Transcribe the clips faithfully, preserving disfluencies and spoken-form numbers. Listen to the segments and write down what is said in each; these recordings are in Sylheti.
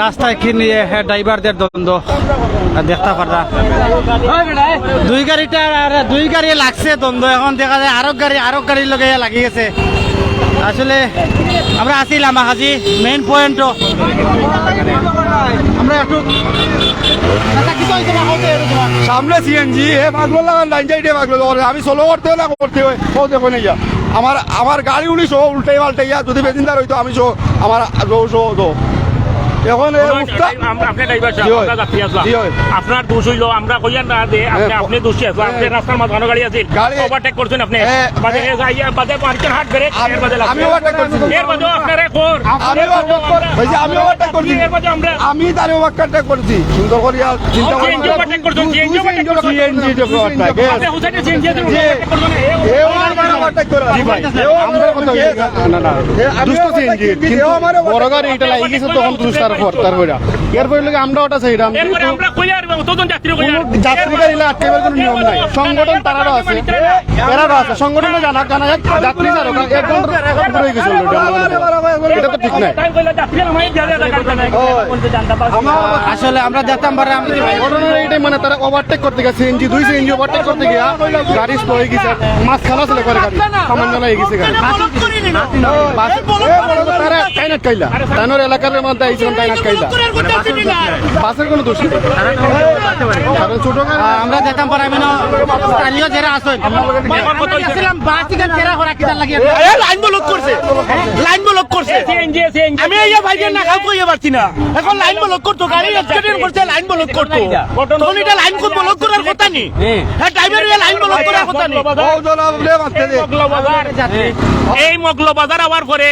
রাস্তায় কি নিয়ে, হ্যাঁ, ড্রাইভারদের দ্বন্দ্ব, আর দেখতা পাররা দুই গাড়িটা, আর দুই গাড়ি লাগছে দ্বন্দ্ব। এখন দেখা যায় আরক গাড়ি আরক গাড়ির লগে লাগি গেছে। আসলে আমরা আছি লামাকাজি মেইন পয়েন্টও। আমরা একটু সামনে সিএনজি, এ পাগল লাগান লাইন যাইতে পাগল করে। আমি সোলো করতে না করতে হয়, ও দেখো না ইয়া। আমার, আমার গাড়ি উনি সহ উল্টাই পাল্টাইয়া যদি বেজিন্দার হইতো আমি সহ, আমার সহ সহ তো। এখন এই অবস্থা। আম-, আপনি ড্রাইভার সাহেব, জি হয়। আমরা যাত্রী আসলাম। জি হয়। আপনার দোষ হইলো, আমরা কইয়ার না যে আপনি, হ্যাঁ। আপনি দোষী আসলো, আপনি হ্যাঁ। রাস্তার মাঝখানো গাড়ি আছিল, গাড়ি ওভারটেক করছেন আপনি। হ্যাঁ। বাদে এ যাইয়া, বাদে আরেকজন হার্ট ব্রেক, এর বাদে আমি লাগছে। ওভারটেক করছি। এর বাদে আপনারা কোর। আমি ওভারটেক কর-, ওই যে আমি ওভারটেক করছি। এর বাদে আমরা আমি তারে ওভারটেক করছি। সুন্দর করিয়া চিন্তা ও, করি। সিএনজি ওভারটেক করছেন, সিএনজি ওভারটেক করছেন। CNG overtake, yes। আপনি হুসাইনে সিএনজি ওভারটেক করছেন, এ এ ওভারটেক করে। জি ভাই। এ ওভারটেক করে। না, না। এ আমি দুষ্ট ওভারটেক সিএনজি, করছি, কিন্তু এ আমারে বড় গাড়ি এটা লাগি গেছে তখন দুষ্ট তার পর, তার পরে। এরপরে লাগে আমরা ওটা চাইলাম, এরপরে কিন্তু আমরা কইয়ার এবং তখন যাত্রী কইয়ার। কোনো যাত্রী গাড়ি আটকে কোনো নিয়ম নাই। সংগঠন তারারও আছে। এরারও আছে, সংগঠনে জানা, জানা এক যাত্রী ছাড়ো, কারণ এক ঘন্টা উপরে হয়ে গেছে already। এটা তো ঠিক নাই। আসলে আমরা যেতাম পারলাম। ঘটনার এইটাই, মানে, তারা ওভারটেক করতে গেছে, সিএনজি, দুই সিএনজি ওভারটেক করতে গিয়া গাড়ি স্লো হয়ে গেছে, মাঝখানে আসলে করে গাড়ি, সামান্য হয়ে গেছে গাড়ি। বাস, তারা টাইন আটকাইলা, তানোর এলাকার মধ্যে আইছিলাম, টাইন আটকাইলা। বাসের কোনো দোষ নেই, কারণ ছোট গাড়ি। আহ, আমরা যেতাম পারাই মানে স্থানীয় যারা আছেন, আমরা ছিলাম বাস এখান তেরা করা কিতার লাগি। এ, লাইন ব্লক করছে, লাইন ব্লক করছে। CNG, CNG. আমি এই ভাইদের না খাও কইয়া পারছি না। এখন লাইন ব্লক করতো, গাড়ি অ্যাক্সিডেন্ট করছে, লাইন ব্লক করতো। তখন এটা লাইন কোন ব্লক করার কথা নি? হ্যাঁ, ড্রাইভার লাইন ব্লক করার কথা নি। এই মগলবাজার আওয়ার পরে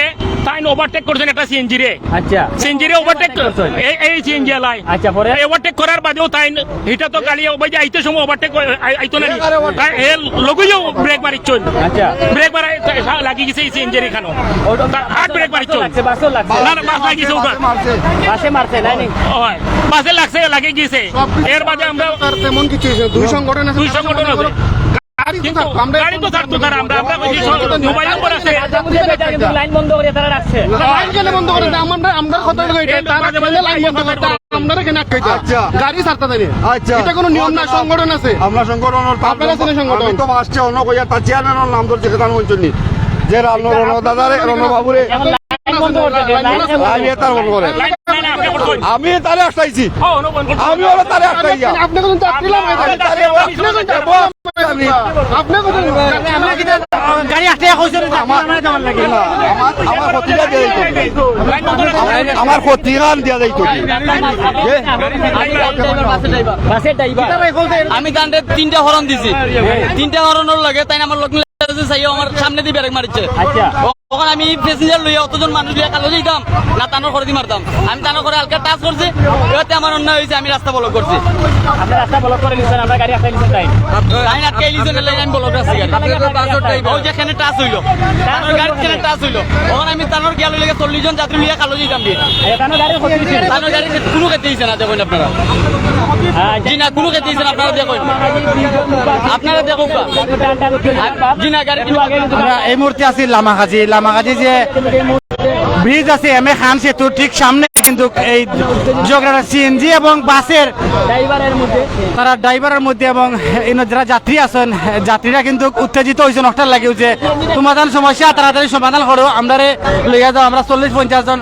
তাইন ওভারটেক করছেন একটা সিএনজি রে। আচ্ছা। সিএনজি রে ওভারটেক করছেন। এই, এই সিএনজি আলাই। আচ্ছা, পরে? এই ওভারটেক করার বাদেও তাইন, এটা তো গাড়ি ওই যে আইতে সময় ওভারটেক আই-, আইতো না নি। তাই এ লগেও ব্রেক মারিচ্ছন। আচ্ছা। ব্রেক মারাই তা-, লাগি গেছে এই সিএনজির এখানো। ওটা তার হাত ব্রেক মারিচ্ছন। লাগছে, বাসও লাগছে। না, না, বাস লাগিছে ওটা। বাসে মারছে, নাই নি? হয়। বাসে লাগছে, লাগি গেছে। এর বাদে আমরা তার তেমন কিছু হইছে না। দুই সংগঠন আছে, দুই সংগঠন আছে। গাড়ি তো কিন্তু ছাড়তো, আমরা গাড়ি তো ছাড়তো তারা, আমরা, আমরা ওই যে মোবাইল নম্বর আছে। লাইন বন্ধ করে তারা রাখছে। লাইন কেন বন্ধ করে? আমরা, আমরা কথা হলো এটা, তারা কেন লাইন বন্ধ করতে? আমরা এখানে আটকাইতা। আচ্ছা। গাড়ি ছাড়তা দেয়নি। আচ্ছা। এটা কোনো নিয়ম না, সংগঠন আছে। আমরা সংগঠন, আপনারা আছেন সংগঠন। আমি তো মাসে অন্য কইয়া তার চেয়ারম্যানের নাম ধরছি, সেটা আমি বলছি নি। যে রানো, রণ দাদারে, রণ বাবুরে। লাইন বন্ধ করতে দেন, লাইন বন্ধ আমি এ তার বন্ধ করে। আমি তারে আটকাইছি। আমি ওরা তারে আটকাইয়া। আপনি কোন যাত্রী লাগাই দেন? আমি তারে আপনি কোন যাত্রী? আপনি কোন গাড়ি আটকে কইছেন যে আমার, আমার ক্ষতিটা দিয়ে দিত। আমার, আমার ক্ষতিটা দিয়ে দিত। বাসের ড্রাইভার। আমি তানরে তিনটা হরন দিছি। তিনটা হরনর লগে তাইন আমার লগে চাইও আমার সামনে দিয়ে ব্রেক মারিচ্ছে। আচ্ছা। তখন আমি প্যাসেঞ্জার লইয়া অতজন মানুষ লইয়া কালো যাইতাম না, তানোর করে দি মারতাম। আমি তানোর করে হালকা টাচ করছি, এতে আমার অন্যায় হয়েছে, আমি রাস্তা ব্লক করছি। আপনি রাস্তা ব্লক করে নিছেন, আপনার গাড়ি আটকে নিছেন তাই? তাই আটকে নিছেন, লাইন আমি ব্লক রাখছি গাড়ি। আপনি তো বাসের ড্রাইভার। ও যেখানে টাচ হইলো, তানোর গাড়ি যেখানে টাচ হইলো, তখন আমি তানোর গিয়া লইয়া চল্লিশ জন যাত্রী লইয়া কালো যাইতাম দিয়ে। আচ্ছা, তানোর গাড়ির ক্ষতি হয়েছে? তানোর গাড়ির ক্ষতি, কোনো ক্ষতি হয়েছে না, দেখুন আপনারা। আচ্ছা। জি না, কোনো ক্ষতি হয়েছে না, আপনারা দেখুন। আপনারা দেখুন। জি না, গাড়ি কোনো আমরা এই মুহূর্তে আছি লামাকাজি। লামাকাজি যে ব্রিজ আছে এম এ খান সেতু, ঠিক সামনে কিন্তু এই ঝগড়াটা সিএনজি এবং বাসের ড্রাইভারের মধ্যে। তারা ড্রাইভারের মধ্যে এবং ইনো যারা যাত্রী আছেন, যাত্রীরা কিন্তু উত্তেজিত হয়েছেন, অকটার লাগিও যে তোমাদের সমস্যা তাড়াতাড়ি সমাধান করো, আমরারে লইয়া যাও, আমরা চল্লিশ পঞ্চাশ জন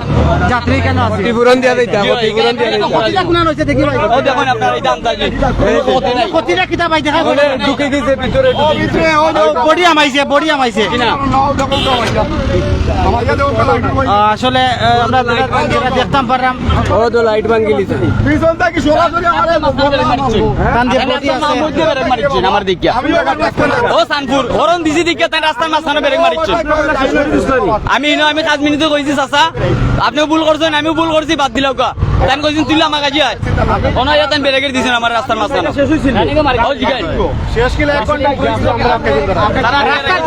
যাত্রী কেন আছি? ক্ষতিপূরণ দিয়া যাইতা, ক্ষতিপূরণ দিয়া যাইতা। ক্ষতিটা কোন হয়েছে দেখি ভাই। ও দেখুন আপনারা এই দাম দাজি। ক্ষতিটা কিতা ভাই দেখা গেল? ঢুকে গেছে ভিতরে, ঢুকে গেছে। বডি হামাইছে, বডি হামাইছে। আহ, আসলে, আহ, আমরা যেটা, যেটা দেখতাম পারলাম। ও তো লাইট ভাঙ্গি লিছে। পিছন থাকি সরাসরি আমারে তান যে বডি আছে। আমার দিকে। ও সানপুর, হরন দিছি দিকে তাই রাস্তার মাঝখানে ব্রেক মারিচ্ছে। আমি ইনো, আমি কাজ মিনিটে কইছি, "চাচা, আপনিও ভুল করছেন, আমিও ভুল করছি, বাদ দিলাও কা।" তাই কইছেন, "তুই আমার কাছে আয়।" অনো ইয়া তাই ব্রেকের দিছেন আমার রাস্তার মাঝখানে। ও জিগাই। শেষ কিলা এক ঘন্টা হইছে আমরা অপেক্ষা করি। তারা রাস্তার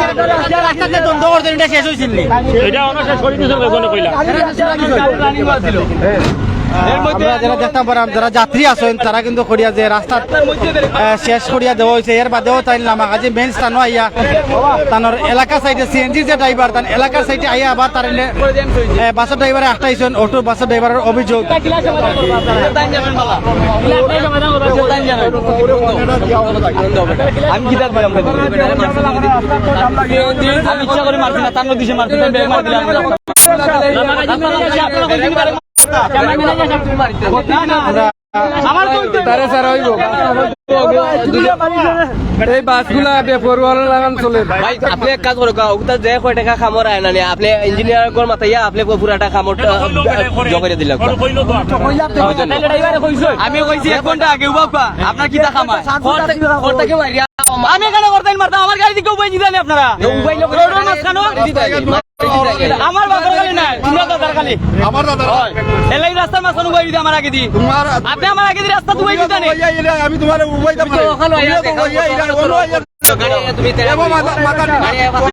যে, রাস্তার যে দ্বন্দ্ব করছেন, এটা শেষ হইছিল নি? এটা অনো শেষ করে দিয়েছে, ওই ফোনে কইলা। আমরা যেটা দেখতাম পারাম, যারা যাত্রী আছইন, তারা কিন্তু করিয়া যে রাস্তাত, আহ, শেষ করিয়া দেওয়া অইছে। এর বাদেও তাইন লামাকাজি মেইন স্থানো আইয়া, তানর এলাকার সাইডে সিএনজির যে ড্রাইভার, তান এলাকার সাইডে আইয়া আবার তার এনে, আহ, বাসর ড্রাইভারে আটকাইছইন। অটো বাসর ড্রাইভারর অভিযোগ। আমি কিতা দিলাম? আমি ইচ্ছা করি মারছি না, তার নদীসে মারছি, তাই ব্রেক মারি দিলাম। তারে ছাড়া অইবো। এই বাসগুলা বেপরোয়া লাগান চলে। ভাই, আপনে এক কাজ করউক্কা, অগুতা যে কয় টেকা কামর আয় না নি, আপনে ইঞ্জিনিয়ারগর মাতাইয়া আপনে পুরাটা কামর, আহ, জমাইয়া দিলাউক্কা। আমি কইছি এক ঘন্টা আগে, উবাউক্কা, আপনার কিতা কাম আয়? আমি কেনে করতাম মারতাম, আমার গাড়ি থাকি উবাই দিতা নি আপনারা? রোডর মাঝখানো? আমার বাপর গাড়ি নায়, তুমরার দাদার গাড়ি। আমার দাদার। অয়। এর লাগি রাস্তার মাঝখানো উবাই দিতা আমার আগেদি। আপনে আমার আগেদি রাস্তাত উবাই দিতা নি। আমি তুমারে উবাইতাম না। তুমিও তো উবাইয়া, এরা অন্য আইয়া। এবার মাথা, মাথা ঠিক।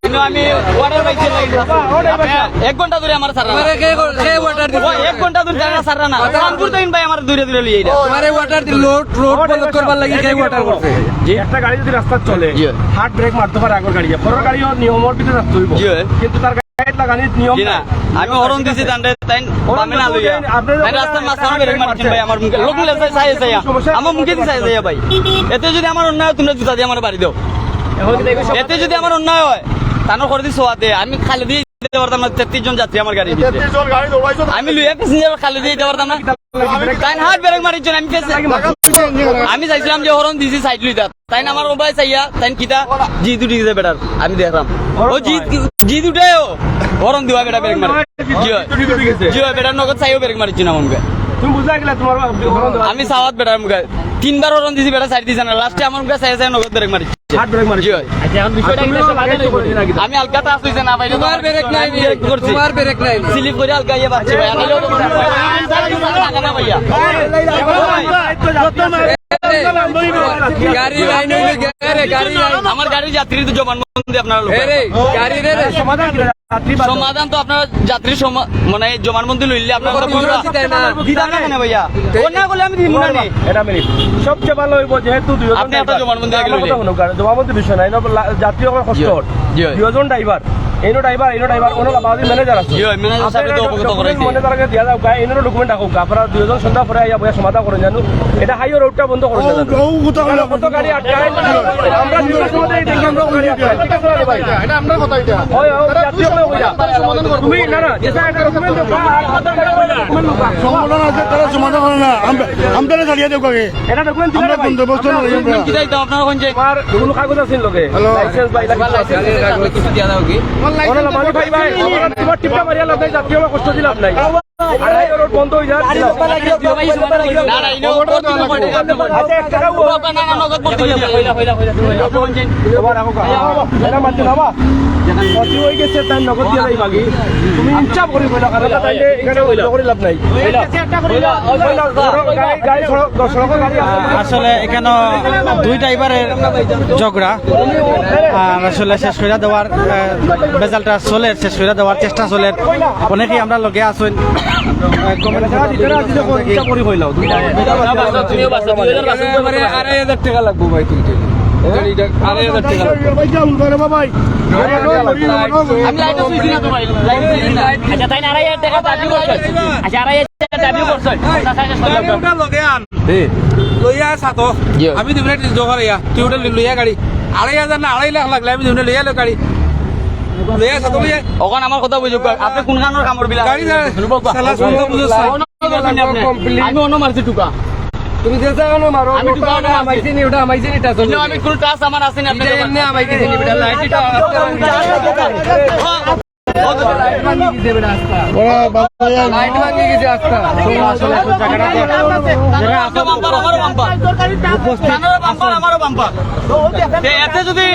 কিন্তু আমি অর্ডার পাইছি। এক ঘন্টা ধরি আমার ছাড়রা না। তোমারে কে, কে অর্ডার দিছে? অয়, এক ঘন্টা ধরি তারা ছাড়রা না। খানপুর তাইন ভাই আমার দূরে দূরে লইয়া আইরা। তোমারে অর্ডার দিল, রোড, রোড ব্লক করবার লাগি কে অর্ডার করছে? একটা গাড়ি যদি রাস্তাত চলে, জি। হার্ড ব্রেক মারতো পারে আগর গাড়িয়ে, পরর গাড়িও নিয়মর ভিতরে থাকতো অইবো। জি। কিন্তু তার গাড়িত লাগানির নিয়ম জি না। নাই। আমি হরন দিছি তানরে, তাইন বামে না লইয়া। তাইন রাস্তার মাঝখানো ব্রেক মারছইন ভাই আমার মুখে। লোক মিলে চাই, চাই, চাই। আমার মুখেদি চাই, চাই ভাই। এতে যদি আমার অন্যায় অয়, তুমরা জুতা দিয়া আমারে বাড়ি দেও। এতে যদি আমার অন্যায় অয়, তানর করি দি সোয়াদে। আমি খালি দিয়া দিতে পারতাম না, তেত্রিশ জন যাত্রী আমার গাড়ির ভিতরে। তেত্রিশ জন গাড়ি দৌড়াইছো। আমি লইয়া প্যাসেঞ্জার খালি দিয়া দিতে পারতাম না। তাইন হার্ড ব্রেক মারিছইন, আমি ফেসে-, আমি চাইছিলাম যে হরন দিছি সাইড লইতা। তাইন আমার উবায় চাইয়া, তাইন কিতা জিদ উঠি গেছে বেটার, আমি দেখলাম। ও জিদ, জিদ উঠেও হরন দিবা বেটা ব্রেক মারে। জি অয়। জি অয়, বেটার নগদ চাইও ব্রেক মারিছইন আমার মুখে। তুমি বুঝা গেলা তোমার হরন দেওয়া। আমি সাওয়াত বেটার মুখে তিনবার হরন দিছি, বেটা সাইড দিছে না। লাস্টে আমার মুখে চাইয়া চাইয়া নগদ ব্রেক মারিছে। হার্ড ব্রেক মারিছে। জি অয়। আচ্ছা, এখন বিষয়টা কি সমাধান হইছে? আমি আলকাতা আসছি যে না ভাই, তোমার ব্রেক নাই, আমি ব্রেক করছি। তোমার ব্রেক নাই। স্লিপ করি আলকা ইয়ে বাচ্চা ভাই। আমি লোক না ভাইয়া। গাড়ি লাইন হইলে গে-, আরে গাড়ি লাইন। আমার গাড়ির যাত্রী তো জবানবন্দি আপনারা লোক। এ রে, গাড়ি রে রে। সমাধান তো আপনারা যাত্রীর সমা-, মানে জবানবন্দি লইলে আপনারা কোনো বুঝবা। কিছু দেয় না। দিতা না কেনে ভাইয়া? অন্যায় করলে আমি দিমু না নি। এটা মিনিট। সবচেয়ে ভালো হইব যেহেতু দুইজন আপনি একটা ড্রাইভার। জবানবন্দি আগে আমার কথা লইলে। হুনুক, কারণ জবানবন্দি বিষয় নাই, এটা লা-, যাত্রী অকল কষ্ট জি, হর। জি। দুইজন ড্রাইভার। এইনো ড্রাইভার, এইনো ড্রাইভার, ওনো লাবাদি ম্যানেজার আছে। জি, ম্যানেজার সাহেব তো অবগত করে দিলে। ম্যানেজাররে দিয়া দাও, গাই, এইনোর ডকুমেন্ট রাখো, আপনারা দুইজন সন্ধ্যা পরে আইয়া বইয়া সমাধান করে জানো। এটা হাইওয়ে রোডটা বন্ধ করে জানো। কত গাড়ি আটকায়? আমরা দুইটার সময় এই দেখলাম, আমরা গাড়ি আটকায়। ঠিক আছে না ভাই? এটা আমরার কথা এটা। হয়, হয়, তারা জাতীয় দুই কথা। সমাধান করবো। তুমি না, না, যেটা একটা ডকুমেন্ট দেবো। সংগঠন আছে, তারা সমাধান করে না। আমরা, আমরা ছাড়িয়ে দেবো আগে। এটা ডকুমেন্ট দিলে আমরা ভাই। বন্দোবস্ত না, আমরা কি চাইতাম আপনারা কোন যে তোমার কোনো কাগজ আছে লগে? হ্যালো। লাইসেন্স বা এটা কিছু আছে? লাইসেন্স আছে, আপনি কিছু দিয়া দাও কি? ওনারা মানুষ ভাই, ভাই, আমার তোমার টিপটা মারিয়া লাভ নাই, জাতীয় কষ্ট দিলাম নাই। আড়াই রোড বন্ধ হয়ে যায়। না, না, ইনো করতে দিন ভাই। আচ্ছা, এক টাকা ও। না, না, নগদ করতে দিন। হইলা, হইলা, হইলা, হইলা। এটা মানতে না বা? ক্ষতি হয়ে গেছে, তাই নগদ দিয়ে যাই মাগি। তুমি ইচ্ছা করি বইলা, কারণ তাইলে এখানে হইলা। করে লাভ নাই। হইলা, হইলা, গাড়ি, গাড়ি, সড়ক, সড়ক, গাড়ি আছে। আসলে এখানে দুই ড্রাইভারের ঝগড়া। আর আসলে শেষ করে দেওয়ার, আহ, ভেজালটা চলের, শেষ করে দেওয়ার চেষ্টা চলের। অনেকেই আমরা লগে আছইন, আহ, কমেন্ট করে ইচ্ছা করি হইলাও। এবারে আড়াই হাজার টাকা লাগবো ভাই তুলতে। এটা আড়াই হাজার টাকা লাগবো। আমি লাইটে শুইছি না তো ভাই, লাইটে শুইছি না। আচ্ছা, তাই না, আড়াই হাজার টাকা দাবি করছে। আচ্ছা, আড়াই হাজার দাবি করছে। আরে, ওটা লগে আন। জি। লইয়া আয় সাত। জি। আমি দুই মিনিট জোগাড় ইয়া। তুই ওটা লইয়া গাড়ি। আড়াই হাজার না, আড়াই লাখ লাগলে আমি দুই মিনিট লইয়া লই গাড়ি। লইয়া আয় সাত লইয়া। ওখান আমার কথা বুঝো, আপনি কোন কানোর কামড় বিলা? গাড়ি যা। বুঝো, বুঝো, স্যার। কোনো বুঝো না আপনি। আমি অন্য মারছি টুকা। তুমি যে জায়গা অন্য মারো, আমি টুকা ওটা অন্য মারছি। আমাইছি নি, ওটা আমাইছি নি, এটা চলবে। আমি কোনো টাচ আমার আছে না, আপনি এটা এমনি আমাইছি নি, এটা লাইট এটা। ওরা বাবা, লাইট ভাঙি গেছে আস্তা। আসলে জায়গাটা যে, যেটা আছে বাম্পার, আমারও বাম্পার। উপস্থিত তানোরও বাম্পার, আমারও বাম্পার। এ, এতে যদি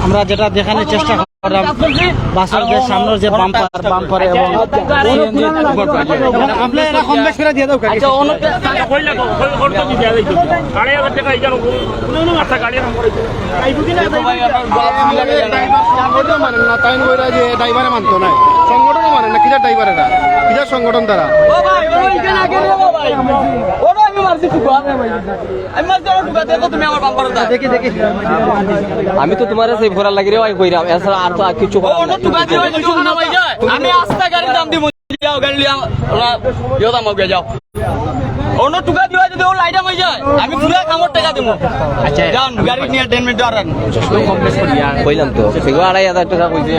আমরা যেটা দেখানোর চেষ্টা করলাম, বাসের যে সামনের যে বাম্পার, বাম্পার এবং সিএনজি, মানে, আপনি এরা কম বেশ করে দিয়ে দাও, আচ্ছা, অন্য আড়াই হাজার টাকা এখানে। আচ্ছা, গাড়ি সংগঠন মানেন না, তাই কইরা যে ড্রাইভারে মানতো না। সংগঠনও মানেন না, কিসের ড্রাইভার এরা? কিসের সংগঠন তারা? ও ভাই, ও এখানে আগে রে বাবা। আমি মারছি, অনো টুকা দেখো তুমি আমার বাম্পারটা। দেখি, দেখি। আমি তো তুমারে save করার লাগি রে ভাই কইরাম, এছাড়া আর তো আর কিচ্ছু করার নাই। অনো টুকা দিও, যদি অখান হামাই যায়, আমি আস্তা গাড়ির দাম দিমু। যাও, গাড়ি লিয়া, ওরা, ইয়ো দাম হবে, যাও। অনো টুকা দিও, যদি অউ লাইট হামাই যায়, আমি পুরা কামর টেকা দিমু। আচ্ছা। যান, গাড়ি নিয়া ten মিনিট আর আন। কইলাম তো, সেগু আড়াই হাজার টেকা কইছে।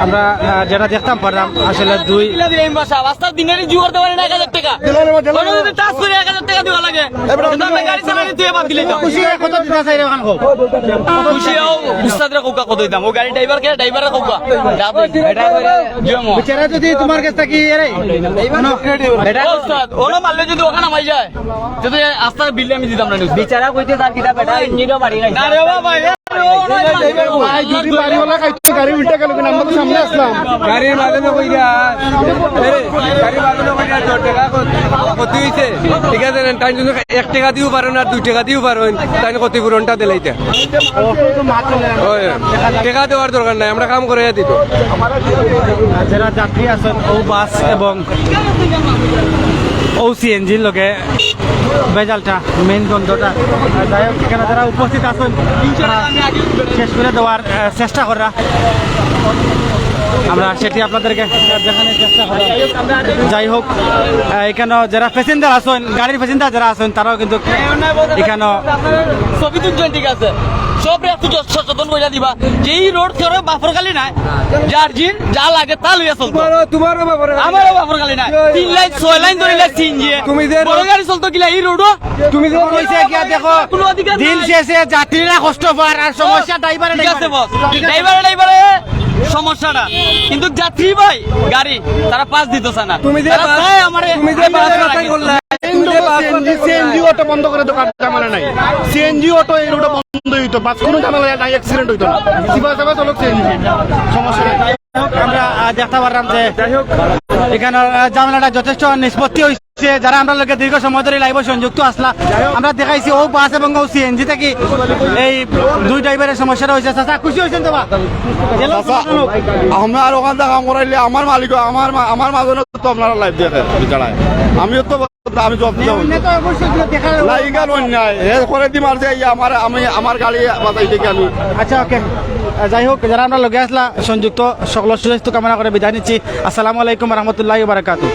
আমরা, আহ, যেটা দেখতাম পারলাম, আসলে দুই কিলা দিলে এই মাসে, আস্তা দিনেরই জোগাড় দেওয়ার না এক হাজার টেকা। দিলাম, দিলাম। অনো যদি touch করি এক হাজার টেকা দেওয়া লাগে, এবার কিন্তু আমরা গাড়ি চালানি তুই বাদ দিলে তো। খুশি অইয়া কত দিতা চাইরে অখান কও। খুশি অও, উস্তাদরে কউক্কা কত দিতাম। অউ গাড়ি ড্রাইভার কে, ড্রাইভারে কউক্কা। যা তুই। বেটা কইরা। জমো। বেচারা যদি তুমার গেছ থাকি এরে, অনো, বেটা। ও উস্তাদ, অনো মারলে যদি অখান হামাই যায়, যদি আস্তা বিল আমি দিতাম না নি উস্তাদ। বেচারা কইতে তার কিতা বেটা, ইঞ্জিনও বাড়ি নাই। না রে বাবা, এ ভাই, যদি বাড়িওয়ালা খাইতো, গাড়ি উল্টা গেল, কিন্তু আমরা তো সামনে আসলাম। গাড়ির মাঝে না কইরা, আরে, গাড়ির মাঝে না কইরা, দশ টেকা কত, কত হইছে? ঠিক আছে, তাই জন্য এক টেকা দিও পারো না, দুই টেকা দিও পারো, তাই ক্ষতিপূরণটা দিলাইতে। ওই, টেকা দেওয়ার দরকার নাই, আমরা কাম করে দিত। যারা যাত্রী আছেন, ও বাস এবং ও সিএনজির লগে ভেজালটা, মেইন দ্বন্দ্বটা। আর যাই হোক, এখানে যারা উপস্থিত আছেন, তারা শেষ করে দেওয়ার, আহ, চেষ্টা করা। আমরা সেটি আপনাদেরকে দেখানোর চেষ্টা করি। যাই হোক, আহ, এখানে যারা প্যাসেঞ্জার আছেন, গাড়ির প্যাসেঞ্জার যারা আছেন, তারাও কিন্তু এখানে ছবি তুলছেন, ঠিক আছে, সব একটু সচেতন করে দিবা যে এই রোড করে বাফর খালি নাই, যার জিন যা লাগে তা লইয়া চলতো। তোমারও, তোমারও বাফর খালি। আমারও বাফর খালি নাই। তিন লাইন, ছয় লাইন ধরে সিএনজি। তুমি যে বড় গাড়ি চলতো কিলা এই রোডও? তুমি যে কইছে গিয়া দেখো, কোনো অধিকার দিন নাই। শেষে যাত্রীরা কষ্ট পার আর সমস্যা ড্রাইভারে, ঠিক আছে ড্রাইভারে। বস, ড্রাইভারে, ড্রাইভারে সমস্যাটা, কিন্তু যাত্রী ভাই গাড়ি তারা পাস দিত চায় না। তুমি যে তারা বাস, চায় আমারে তুমি যে বাস মাথায় করলা, তুমি যে বাস সিএনজি, মাথায় করলা। সিএনজি অটো বন্ধ করে দোকান ঝামেলা নাই। সিএনজি অটো এই রোডে বন্ধ হইতো, বাস কোনো ঝামেলা নাই, অ্যাক্সিডেন্ট হইতো না। সিবা সাবা চলক সিএনজি, সমস্যা নাই। আমরা, আহ, দেখতে পারলাম যে এখানে, আহ, ঝামেলাটা যথেষ্ট নিষ্পত্তি হইছে। যারা আমরা লগে দীর্ঘ সময় ধরে লাইভে সংযুক্ত আসলা, আমরা দেখাইছি ও বাস এবং ও সিএনজি থাকি এই দুই ড্রাইভারের সমস্যাটা হইছে। চাচা, খুশি হইছেন তো বা? চাচা, আমরা আর ওখান থেকে কাম করাইলে আমার মালিক, আমার মা-, আমার মাঝে তো আপনারা লাইভ দেখেন, বেচারায়। আমিও তো, আমি জব দিতাম। অন্যায় তো অবশ্যই ছিল, দেখা গেল। না, ইগাল অন্যায়। এ করে দি মারছে, এই আমার, আমি, আমার গাড়ি বাঁচাইতে গিয়ে আমি। আচ্ছা, ওকে। আহ, যাই হোক, যারা আমরা লগে আসলা, সংযুক্ত সকল সুস্বাস্থ্য কামনা করে বিদায় নিচ্ছি। আসসালামু আলাইকুম রহমতুল্লাহ বারাকাতু।